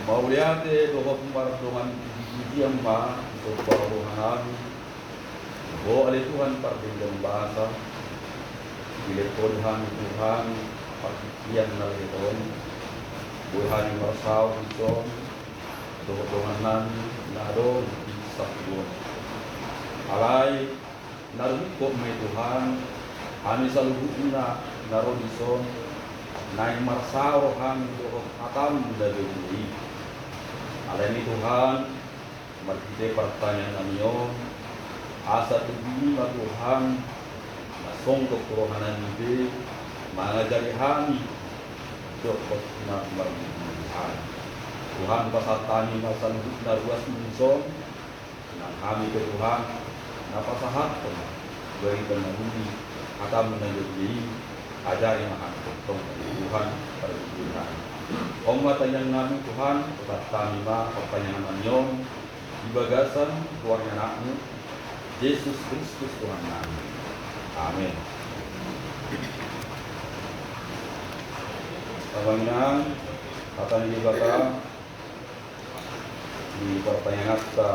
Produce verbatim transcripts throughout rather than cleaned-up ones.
Mauliate dohot mardongan pujipujian ma disomba roha nami tu Ho ale Tuhan pardenggan basa. Dilehon Ho di hami Tuhan partingkian na lehet on, boi hami marsaor dison dohot dongan nami na adong di sampingmon. Alai na ruhut ma i Tuhan, hami saluhutna na ro dison naeng marsaor hami dohot hataM na gabe i. Alani i Tuhan, marhite partangiangan nami on, asa tubu ma Tuhan na songgop roha nami be mangajari hami dohot na marmuji Tuhan. Tuhan, pasahat hami ma saluhutna ruasMu dison, nang hami pe Tuhan na pasahathon barita na uli hataM na gabe i. Ajari ma hami tongtong Tuhan, pargogoi hami. On ma tangiang nami Tuhan, pasahat hami ma partangiangan nami on di bagasan goar ni AnakMu Jesus Kristus Tuhan nami. Amen. Amang inang, hata ni Debata di partangianganta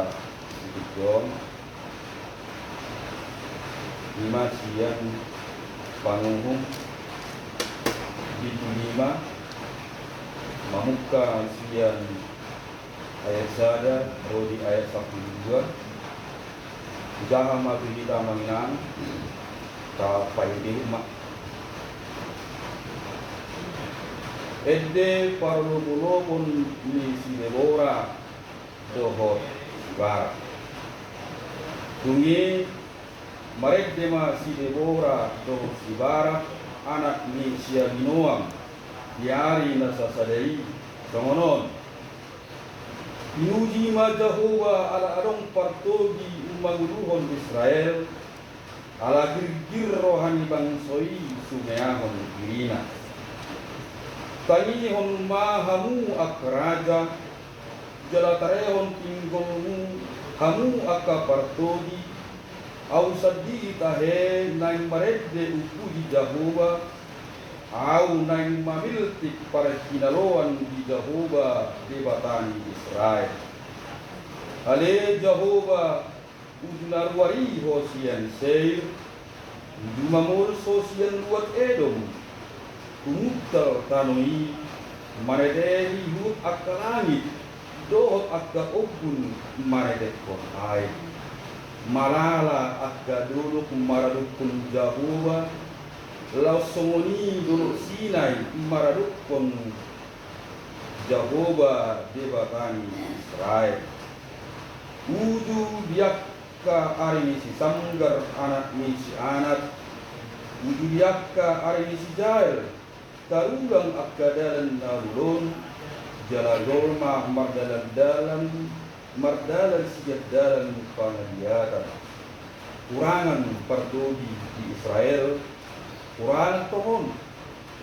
di tingki on, ima sian Panguhum bindu lima, mamungka sian ayat sada ro di ayat sampulu dua. Hujaha ma tu hita amang inang, tapaihut ma. Ende parlopolopon ni si Debora dohot si Barak. Dung i marende ma si Debora dohot si Barak, anak ni si Abinoam, di ari na sasada i, songon on: Pinuji ma Jahowa ala adong partogi manguluhon Israel, ala girgir roha ni bangso i sumeahon dirina. Tangihon ma hamu angka raja, jala tarehon pinggolmu hamu angka partogi. Ahu sandiri tahe naeng marende umpuji Jahowa, ahu naeng mamiltik parhinaloan di Jahowa Debata ni Israel. Ale Jahowa, uju na ruar i ho sian Seir, uju mamolus ho sian luat Edom. Humuntal tano i, manetehi huhut angka langit dohot angka ombun manetekhon aek. Malala angka dolok maradophon Jahowa, laos songon i dolok Sinai maradophon Jahowa Debata ni Israel. Uju di angka ari ni si Samgar anak ni si Anat, uju di angka ari ni si Jael, tarulang angka dalan na uli on, jala jolma mardalan-dalan, mardalan sian dalan pangaliatan. Hurangan partogi di Israel, hurangan tongon.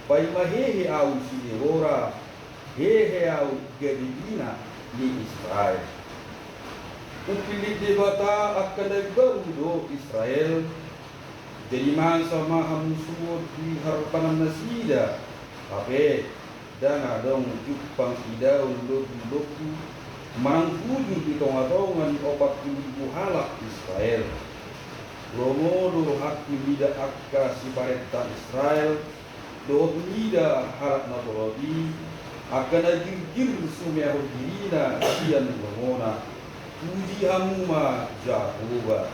Paima hehe ahu si Debora, hehe ahu gabe ina ni Israel. Umpillit Debata angka na imbaru do Israel. Jadi masa ma hamu suhut di harpangan nasida, hape ndang adong jumpang idaon lombu-lombu manang bujur di tonga-tonga ni opat pulu ribu halak Israel. Lomo do rohangku mida angka siparenta Israel, dohot mida halak na torop i, angka na girgir sumeahon dirina sian lomona. Puji hamu ma Jahowa.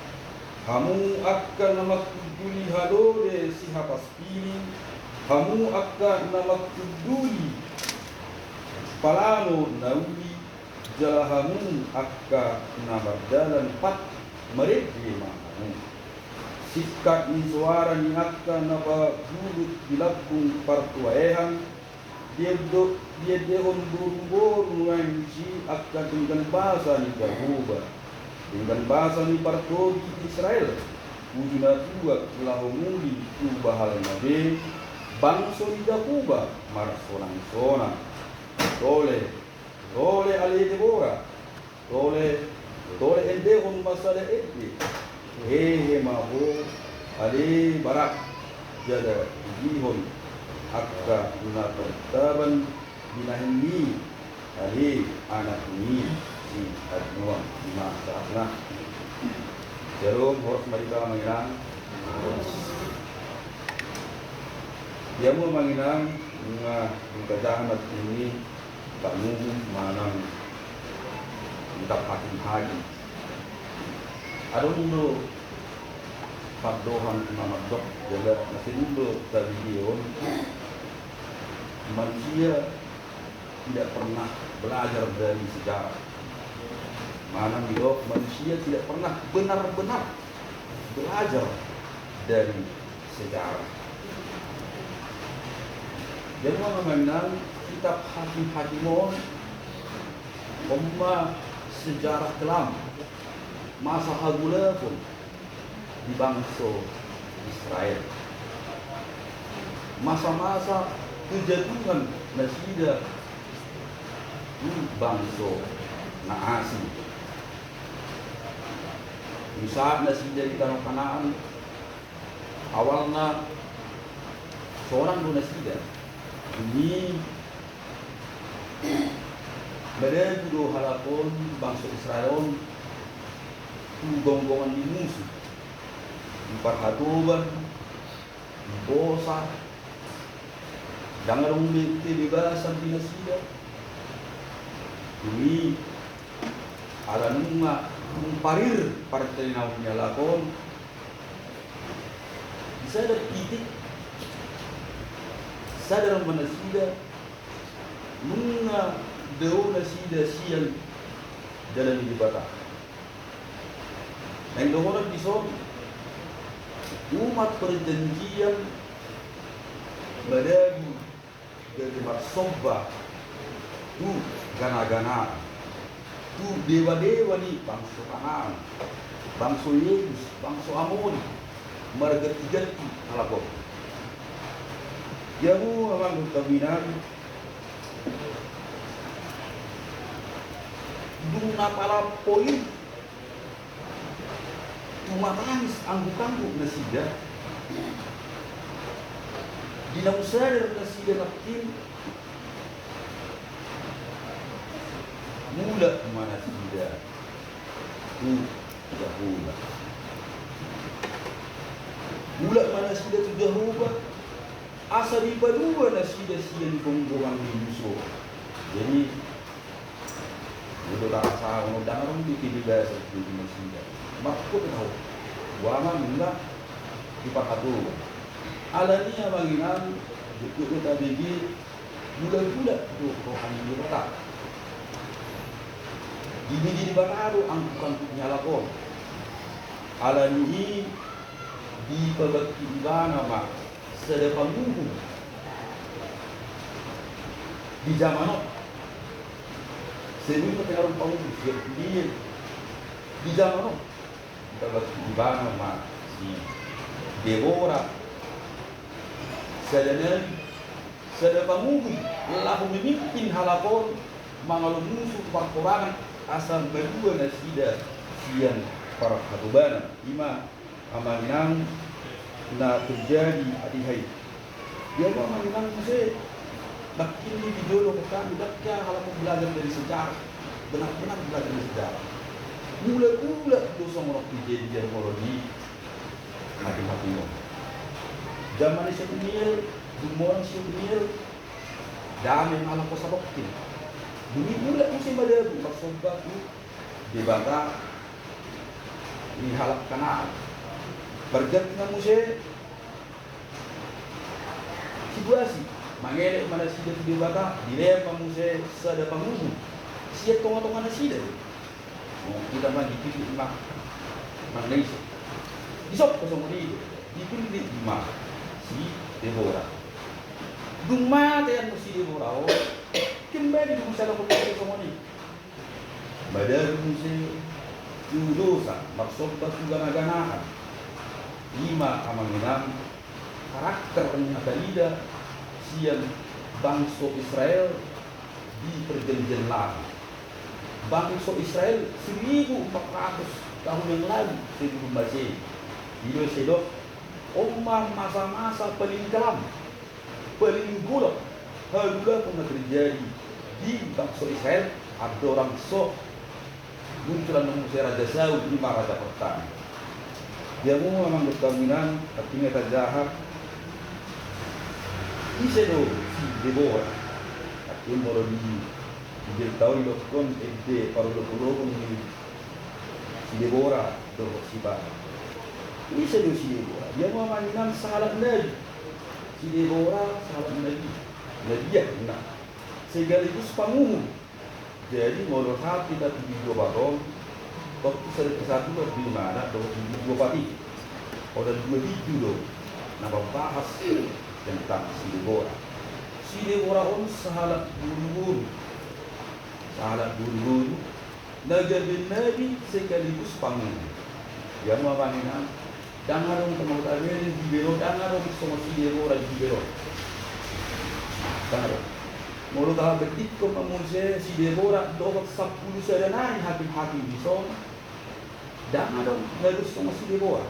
Hamu angka na mangkunduli halode sihapas pining, hamu angka na mangkunduli palano na uli, jala hamu angka na mardalan pat, marende ma hamu. Singkat ni soara ni angka na pagulut di lambung partuaean, diendo-, diendehon boru-boru nuaeng disi angka denggan basa ni Jahowa, denggan basa ni partogi Israel. Uju na tuak laho muli tu bahalna be bangso ni Jahowa marsonang-sonang. Tole, tole ale Debora, tole, tole endehon ma sada ende. Hehe ma ho ale Barak, jala pujihon angka na parintaban binahen ni ale anak ni si Adnoam. Ima sahatna. Jalo, horas ma di hita amang inang. Di hamu amang inang, nunga ditajaha ma tingki i panguhum manang kitab Hakim-hakim. Adong do pandohan na mandok jala na sering do tabege on, manusia tidak pernah belajar dari sejarah. Manang didok manusia tidak pernah benar-benar belajar dari sejarah. Jadi, amang inang, kitab Hakim-hakim on, on ma sejarah kelam, masa hagolapon di bangso Israel. Masa-masa kejatuhan nasida di bangso na asing. Dung sahat nasida di tano Kanaan, awalna sonang do nasida. Dung i madabu do halak on, bangso Israel on, tu gonggongan ni musu. Di parhatoban, di bosa, ndang adong be kebebasan di nasida. Dung i ala nunga dung parir partalinaon ni halak on, di sada titik sadar ma nasida nunga dao nasida sian dalan ni Debata. Naeng dohonon dison, umat perjanjian madabu gabe marsomba tu gana-ganaan, tu dewa-dewa ni bangso Kanaan, bangso Yebus, bangso Amori, marganti-ganti halak on. Di hamu amang dohot inang, dung na pala poin tumatangis angguk-angguk nasida. Di naung sadar nasida nangkin, mulak ma nasida tu Jahowa. Mulak ma nasida tu Jahowa, asa dipalua nasida sian gonggongan ni musu. Jadi, molo tarasa on ndang adong be kebebasan di nasida. Marhot do au, boha ma nunga diparhatohon. Alani i amang inang, jotjot do tabege, mulak-mulak do roha ni Debata. Dibege Debata do angguk-angguk ni halak on. Alani i dipabangkit Ibana ma sada panguhum di jaman on. Sebelum ketika orang panguhum siap dia di jaman on, dipabangkit Ibana ma si Debora, sada nabi, sada panguhum laho memimpin halak on mangalo musu parporangan asa malua nasida sian parhatobanan. Ima amang inang na terjadi di hita i. Di hamu amang inang muse, nangkin i di jolo hami, ndang halak on belajar dari sejarah, benar-benar belajar dari sejarah. Mulak-mulak do songon on kejadian molo di Hakim-hakim on. Jaman ni si Otniel, dung monang si Otniel, dame ma halak on sadongkin. Dung i mulak muse madabu marsomba tu debata ni halak Kanaan. Parganti ma muse situasi, mangelek ma nasida tu Debata, dilehon ma muse sada panguhum sian tonga-tonga nasida. Hita ma dipillit ma manang na ise. Dison pe songon i do, dipillit ma si Debora. Dung mate annon si Debora on, kembali do muse halak on songon i. Madabu muse tu dosa, marsomba tu gana-ganaan. Ima amang inang karakter na tarida sian bangso Israel di Perjanjian Lama. Bangso Israel seribu empat ratus tahun yang lalu sebelum Masehi. I do sai didok, on ma masa-masa paling kelam. paling golap halumpang na terjadi di bangso Israel, andorang so muncul annon muse Raja Saul, ima raja pertama. Dia mu amang dohot inang, artina tajaha ise do si Debora. Artina molo di, di berita on didokkon ende parolopolopon ni si Debora dohot si Barak. Ise do si Debora? Dia mu amang inang sahalak nabi. Si Debora sahalak nabi. Nabian, nah. Sekaligus panguhum. Jadi molo hata hita di video baru, waktu sada kesatu di mana dohot di dua pati. Ada dua video do na mambahas tentang si Debora. Si Debora on sahalak boruboru. Sahalak boruboru na gabe nabi sekaligus panguhum. Dia mu amang inang, ndang adong tong tabereng di Bibel on, ndang adong songon si Debora di Bibel on. Ndang adong. Molo tabereng ma muse si Debora dohot sampulu sada nari hakim-hakim dison, ndang adong na dos songon si Debora.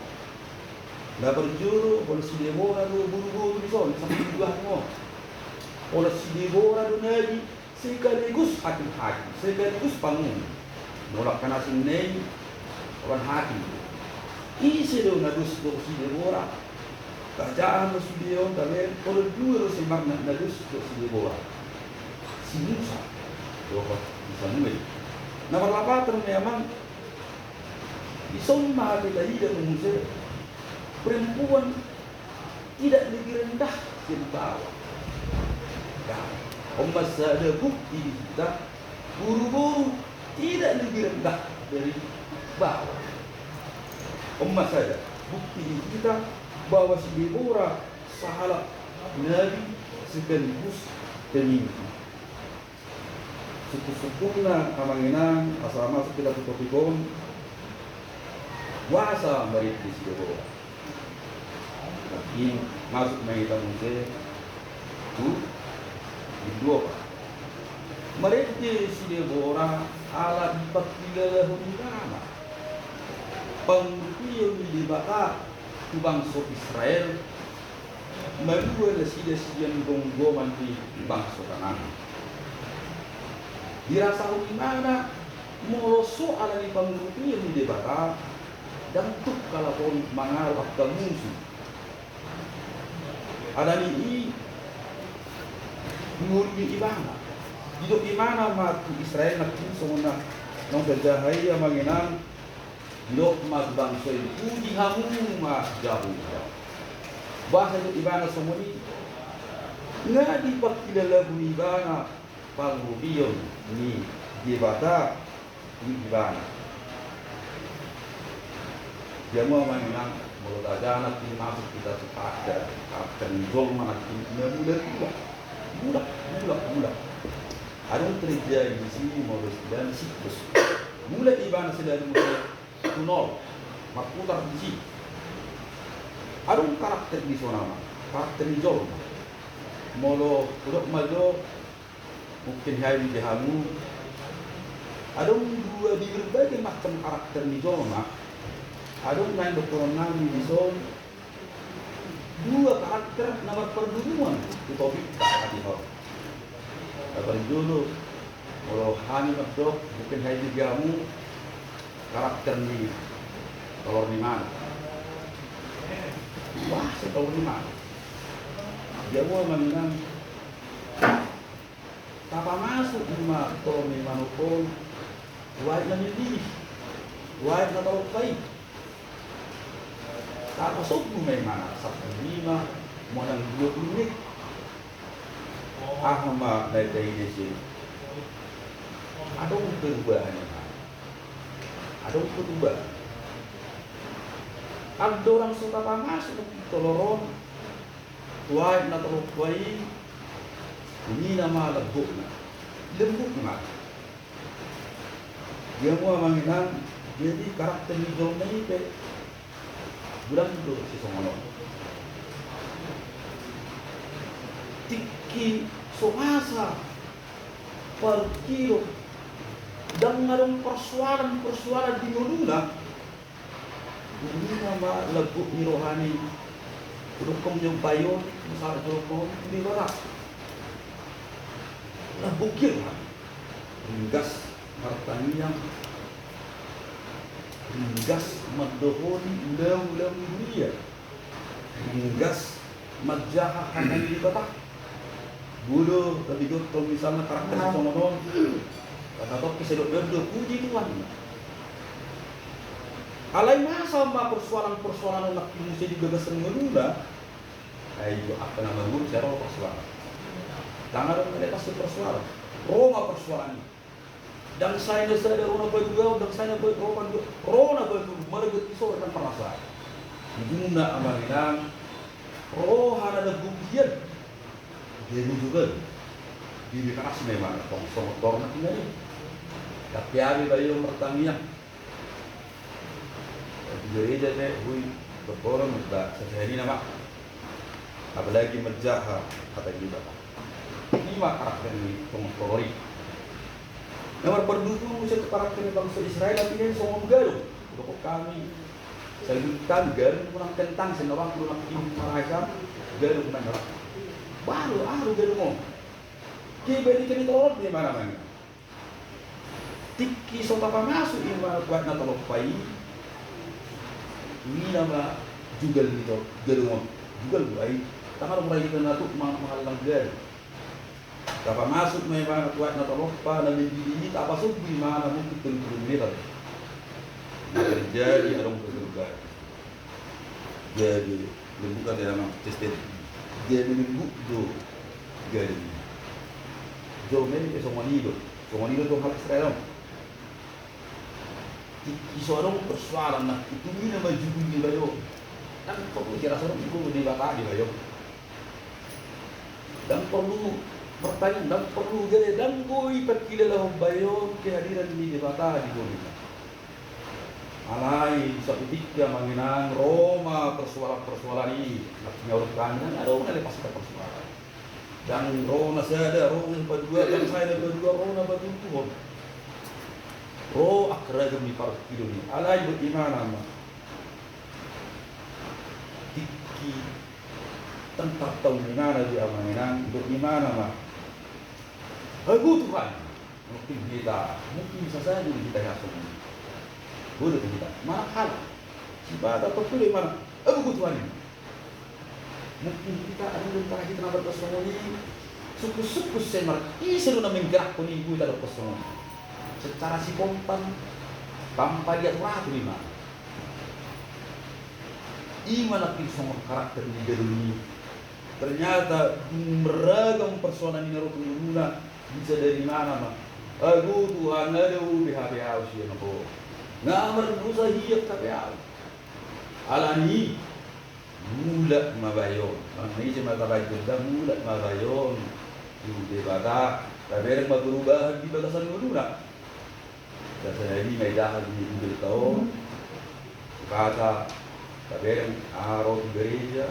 Na parjolo, pola si Debora do boruboru dison, sampulu dua hakim on. Pola si Debora do nabi, sekaligus hakim-hakim, sekaligus panguhum. Molo angka na asing na i, pola hakim. Ise do na dos dohot si Debora? Tajaha ma sude on tabereng, pola dua do sebenarna na dos dohot si Debora. Si Musa dohot si Samuel. Na marlapatan ma amang, dison ma hape taida muse perempuan tidak lebih rendah dari bawa. Nah, on ma sada bukti di hita, boruboru tidak lebih rendah dari bawa. On ma sada bukti di hita bahwa si Debora sahalak nabi sekaligus pemimpin. Sungkun-sungkunna amang inang, asa masuk hita tu topik on, boasa marende si Debora. Nangkin masuk ma hita muse tu bindu opat. Marende si Debora ala dipangkilalahon ibana pangurupion ni Debata tu bangso Israel, malua nasida sian gomgoman di bangso Kanaan. Dirasahon ibana molo so ala ni pangurupion ni Debata, ndang tuk halak on mangalap angka musu. Alani i ngolu ni ibana. Didok ibana ma tu Israel nangkin songon na naung tajaha i amang inang. Didok ma tu bangso i, puji hamu ma Jahowa. Boasa didok ibana songon i? Nga dipangkilalahon ibana pangurupion ni Debata tu ibana. Dia mu amang inang, molo tajaha nangkin masuk hita tu karakter, karakter ni jolma nangkin na mulak, mulak, mulak, mulak. Adong terjadi di sini molo istilah ni siklus. Mulak ibana selalu mulak tu nol, marputar di si. Adong karakter di son amang, karakter ni jolma. Molo hudok ma jo, mungkin hea diida hamu, adong dua di berbagai macam karakter ni jolma. Adong naeng dohonon nami di son, dua karakter na marparduruan tu topik hata on. Na parjolo, molo hami mandok, mungkin hea diida hamu, karakter ni tolor ni manuk. Wah, si tolor ni manuk. Dia mu amang inang, tapamasuk ma tolor ni manuk on tu aek na milili, tu aek na tarompa i. Tapasombu ma ibana sampulu lima manang dua pulu menit. Aha ma na taida i? Adong perubahan ibana. Adong perubahan. Andorang so tapamasuk tolor on tu aek na tarompa i, tumina ma lambokna. Lembut ma. Dia mu amang inang, jadi karakter ni jolma i pe godang do sisongon on. Tingki so masa parungkilon, ndang adong persoalan-persoalan di ngoluna, tumina ma lambok ni rohana i. Hudok hamu jo bayo, Misalna jolo tu Debata. Lambok hian ma. Ringgas martangiang. Ringgas mandohoti ulaon-ulaon ni dunia. Ringgas manjaha hata ni Debata. Boi do tabigothon misalna karakter songon on. Tatongki sai dok do, puji Tuhan. Alai masa ma persoalan-persoalan on nangkin muse di bagasan ngoluna. Ai jo angka na marguru sai ro persoalan. Ndang adong na lepas tu persoalan. Ro ma persoalan i. Ndang sai na sada ro na paduahon, ndang sai na ba-, ro paduahon, ro na patolu, marga tu so kan perasaan. Ujungna amang inang, roha na lambok hian. Jadi juga. Jadi keras memang, tong songon torna tinggal i. Tapi abi bayo martangiang. Di gereja pe, boi, berkorong, ba, sesehari nama. Apalagi menjaha, kata Debata. Ima karakter ni tong torori. Na marpardukun muse tu karakter ni bangso Israel, artina songon gadong. Dokon hami, sai hami gadong, unang kentang, sai na bangku, unang kentang, gadong, unang gadong. Baru, ah, gadong on. Kibali kami torop di mana-mana. Tingki so tapamasuk ima buat na talompa i, i nama jugal ni to, jugal on, jugal do ai, tanggal mulai kita na tu ma-, mangallang jugal. Tapamasuk ma ima buat na talompa, na mendidit, tapasuk di mana mungkin tolu puluh meter. Na terjadi adong kegelugaran. Jadi, lembut ate amang, testet. Jadi lembut do. Jadi. Jo men pe songon i do. Songon i do tu halak Israel on. Tingki so adong persoalan na, itu ni nama jugul ni bayo. Ndang perlu kira songon i, jugul ni Debata di bayo. Ndang perlu bertanya, ndang perlu gale, ndang boi perkilala bayo kehadiran ni Debata di bayo. Alai, saketika mangenang, ro ma persoalan-persoalan i, na pingaruh kami, na adong na lepas tu persoalan. Ndang ro na sada, ro na paduahon, ndang sai na paduahon, ro na patoluhon. Ro angka ragam ni parpidon i, alai dohot imana ma. Tingki tentang tahu imana di mangenang, dohot imana ma. Ago Tuhan. Mungkin hita, mungkin bisa saja di hita ya, songon i. Boi do hita. Mana hal? Sipata tong pe do imana. Ago Tuhan i. Mungkin hita adong di antara hita na mardok songon i. Sungkun-sungkun sai mar-, ise do na menggerakkon i, boi tadok songon i. Secara spontan, tanpa diatur-atur ima. Ima nangkin songon karakter ni gadong i. Ternyata dung beragam persoalan i na ro tu ngoluna, bisa dari mana ma. Ago Tuhan, nga dao be hape au sian Ho. Nga mardosa hian hape au. Alani i, mulak ma bayo. Manang ise ma tabaen, mulak ma bayo tu Debata. Tabereng ma perubahan di bagasan ngoluna. Sasada i ma idahan di Injil taon, sipata tabereng aha ro tu gereja,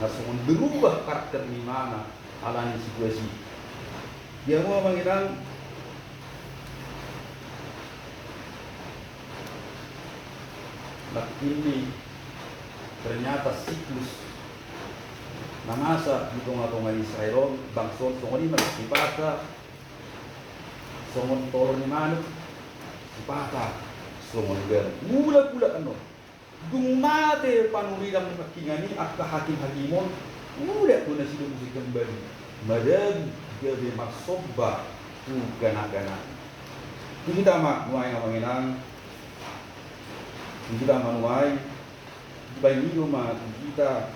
na songon berubah karakter ni imana alani situasi. Dia mau mangenang nangkin i, ternyata siklus na masa di tonga-tonga ni Israel on, bangso on songon i ma sipata. Songon tolor ni manuk, sipata songon gadong. Mulak-mulak annon. Dung mate panurirang nangkiningan i angka hakim-hakim on, mulak do nasida muse kembali maragu gabe marsomba tu gana-gana. Tu hita ma nuaeng amang inang, tu hita ma nuaeng. Dibaen i do ma tu hita,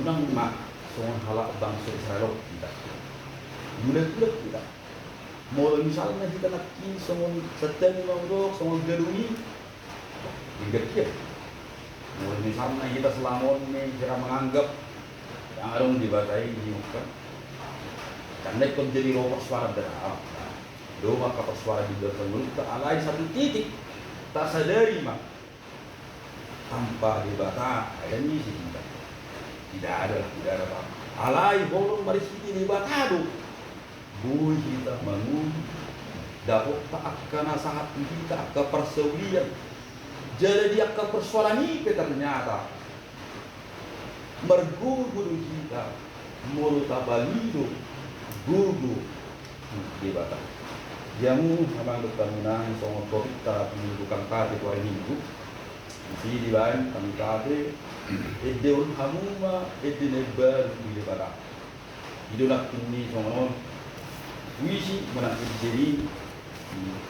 unang ma songon halak bangso Israel on hita. Mulak-mulak hita. Molo misalna hita nangkin songon santabi ma hudok, songon gadong i, denggan hian. Molo misalna hita selama on ni hira manganggap ndang adong Debata i, di muka. Karena ingkon jadi ro persoalan dan apa. Adong angka persoalan di dalam ngolunta, alai satu titik tasadari ma. Tanpa Debata, ai dang ise hita. Tidak ada, tidak ada apa-apa. Alai holong marisi di Debata do. Boi hita mangolu, dapotta angka na sahat tu hita, angka parsaulian. Jala di angka persoalan i pe ternyata Margogo do hita molo tapangido gogo Debata. Di hamu amang dohot inang, songon topikta di tukang kate tu ari Minggu, disi dibaen hami kate, endeon hamu ma ende na imbaru di Debata. I do nangkin i songon on, puisi manang ende ni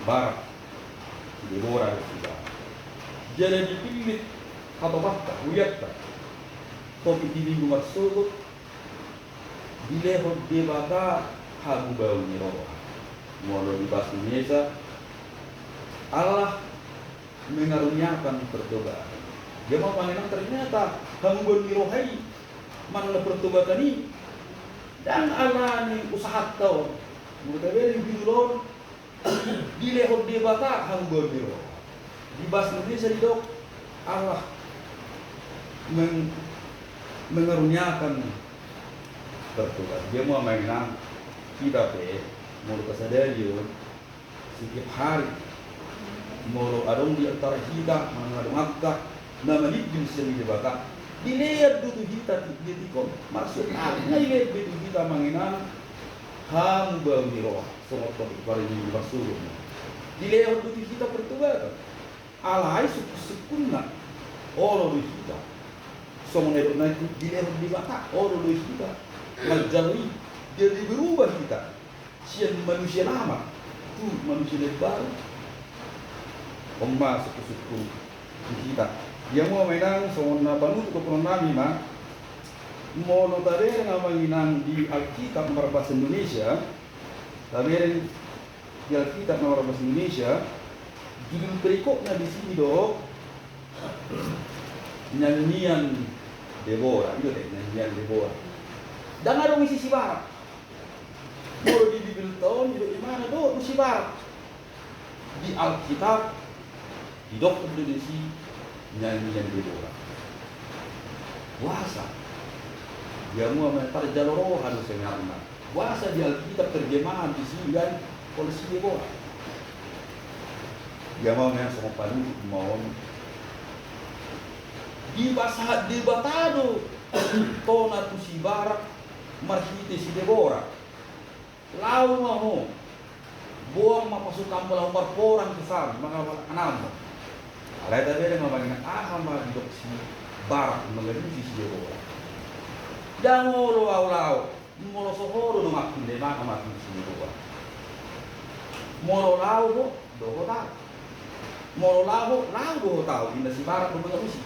barak, Debora do hita. Jala dipillit hatopanta, huliatta, topik di Minggu marsogot, dilehon Debata hamubaon ni roha. Molo di bahasa Indonesia, Allah mengaruniakan pertobatan. Dia mau panginan ternyata hamubaon ni roha i manang pertobatan i ndang alani usahanta on. Molo tabereng judul on, dilehon Debata hamubaon ni roha. Di bahasa Indonesia didok Allah meng-, mengaruniakan pertobatan. Dia mau mainan kita pe, molo tasadari on, setiap hari molo adong di antara hita manang adong angka na maninding sian Debata, dilean do tu hita di tingki on. Maksud aha? Dilean do tu hita manginan hamubaon ni roha, songon topik paringi marsogot. Dilehon do tu hita pertobatan. Alai sungkun-sungkunna, olo do hita. Songon na nidokna i, dilehon Debata, olo do hita manjalo i. Jadi berubah hita sian manusia lama tu manusia na imbaru. On ma sungkun-sungkun di hita. Ia ma amang inang, songon na panutup dohonon nami ma, molo tabereng amang inang di Alkitab marbahasa Indonesia, tabereng di Alkitab na marbahasa Indonesia, judul perikopna disi do nyanyian Debora, i do te, nyanyian Debora. Ndang adong isi sibarak. Molo di Bibelta on, i do imana do, do sibarak. Di Alkitab, didok do disi nyanyian Debora. Boasa? Ia ma amang inang, parjalo roha do sebenarna. Boasa di Alkitab terjemahan disi kan, oleh si Debora. Ia ma amang inang, songon panutup ma on. Dipasahat Debata do tona tu si Barak marhite si Debora. Laho ma ho, boan ma pasukanmu laho marporang tu san, mangalap anakmu. Alai tabereng ma amang inang, aha ma didok si Barak mangalusi si Debora. Ndang olo ahu laho, molo so ho do donganku, ndang maka mati si Debora. Molo laho ho, dohot ahu. Molo laho, laho dohot ahu, ninna si Barak do mangalusi.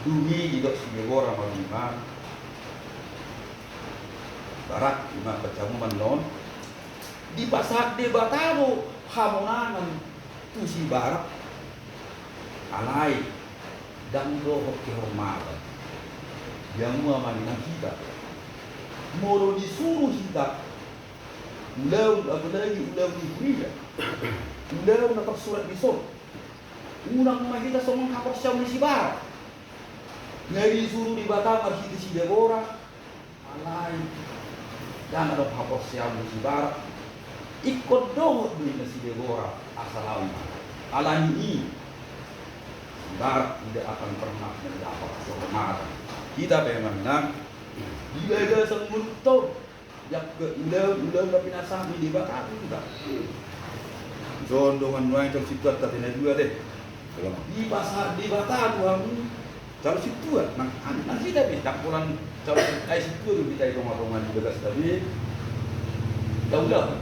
Dung i didok si Debora ma di ma, Barak, i ma bacamu annon. Dipasahat Debata do hamonangan tu si Barak. Alai ndang dohot kehormatan. Ia ma amang inang, hita, molo disuru hita ulaon, apalagi ulaon ni huria, ulaon na tarsurat dison, unang ma hita songon haporseaon ni si Barak. Na disuru Debata marhite si Debora, alai ndang adong haporseaon ni si Barak. Ingkon dohot do ninna si Debora, asa laho ma. Alani i si Barak tidak akan pernah mendapat kehormatan. Hita pe amang inang, di bagasan ngolunta on, di angka ulaon, ulaon na pinasahat ni Debata tu hita. Songon dongan nuaeng, jolo sintua, ate, na dua te. Dipasahat Debata tu hamu jolo sintua, nang, nang hita pe, ndang pola jolo sintua, ai sintua do hita i tonga-tonga ni bagasta be. Taulahon.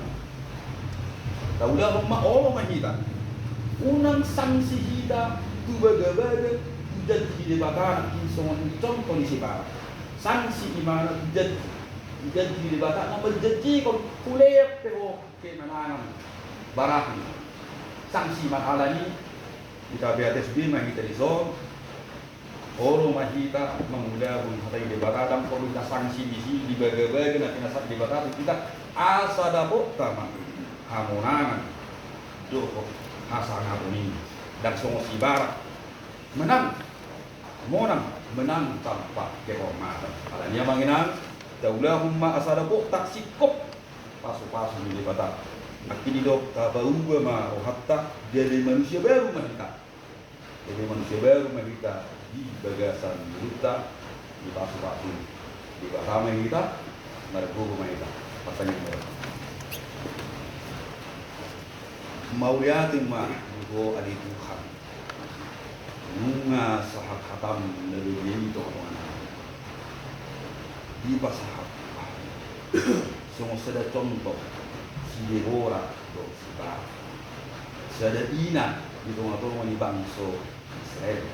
Taulahon ma, olo ma hita. Unang sangsi hita tu bagabaga, tu janji ni Debata, nangkin songon contoh ni si Barak. Sangsi imana tu janji. Di janji ni Debata na manjanjihon, hulean pe ho kemenangan, barani. Sangsi ma alani, hita beates be ma hita dison, olo ma hita mangulahon hata ni Debata, ndang porlu hita sangsi disi, di bagabaga na pinasahat Debata tu hita, asa dapotta ma hamonangan dohot hasangapon i. Ndang songon si Barak, menang, monang, menang tanpa kehormatan. Alani i amang inang, taulahon ma asa dapotta singkop pasupasu ni Debata. Nangkin didok, tapauba ma rohanta, jadi manusia baru ma hita. Jadi manusia baru ma hita di bagasan ngolunta. Dipasupasu Debata ma hita, margogo ma hita. Martangiang ma hita. Mauliate ma di Ho ale Tuhan, nunga sahat hatam na badia i di tongatonganami. Dipasahat Tuhan songon sada contoh si Debora dohot si Barak, sada ina di tongatonga ni bangso Israel,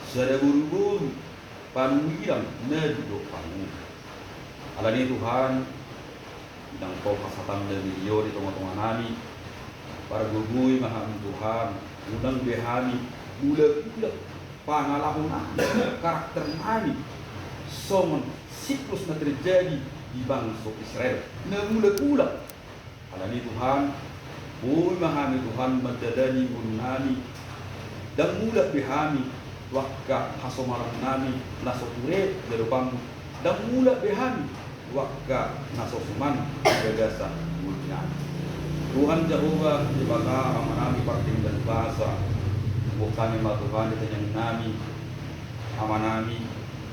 sada boruboru panurirang nabi dohot pangulu. Alani i Tuhan, unang tolhas hatam na badia i di tongatonganami. Pargogoi ma hami Tuhan, unang be hami mulak-ulak pangalahonami, karakternami songon siklus na terjadi di bangso Israel na mulak-ulak. Alani i Tuhan, boi ma hami Tuhan mandalani ngolunami. Ndang mulak be hami tu angka hasomalannami na so ture jalo panggung. Ndang mulak be hami tu angka na so suman di bagasan ngolunami. Tuhan Jahowa Debata Amanami pardenggan basa, boan hami ma Tuhan di tangiangnami, Amanami,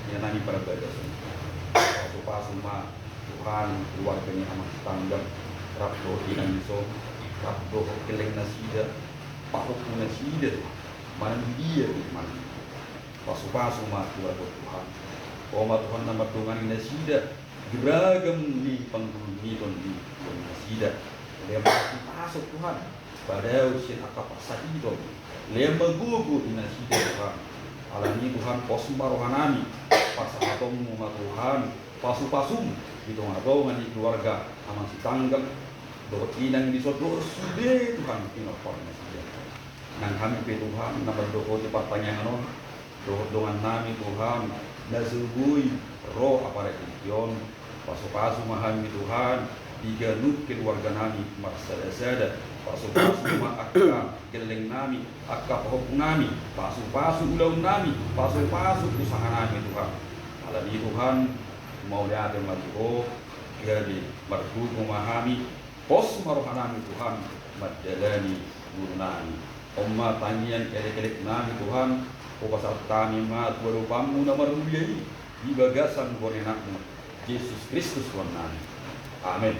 Inanami Parbadia Sorga. Pasupasu ma Tuhan, keluarga ni Amang Sitanggang, rap dohot inang dison, rap dohot gelleng nasida, pahompu nasida, manang dia di mana. Pasupasu ma keluarga Tuhan. Ho ma Tuhan na mandongani nasida di ragam ni panggulmiton ni nasida. Lehon ma hatasahaton Tuhan, padaon sian angka parsahiton. Lehon ma gogo di nasida Tuhan. Alani i Tuhan, pos ma rohanami, pasahatonmu ma Tuhan pasupasum di tongatonga ni keluarga Amang Sitanggang dohot inang dison dohot sude Tuhan, pinompar nasida. Nang hami pe Tuhan na mandohoti partangiangan on dohot dongannami Tuhan na so boi ro apala tingki on, pasupasu ma hami Tuhan di ganup keluarganami marsadasada. Pasupasu ma angka gellengnami, angka pahompunami, pasupasu ulaonnami, pasupasu usahanami Tuhan. Alani i Tuhan, mauliate ma di Ho, gabe margogo ma hami, pos ma rohanami Tuhan mandalani ngolunami. On ma tangiang elekeleknami Tuhan, hupasahat hami ma tu adopanmu na marmulia i di bagasan goar ni anakmu Jesus Kristus Tuhannami. Amen.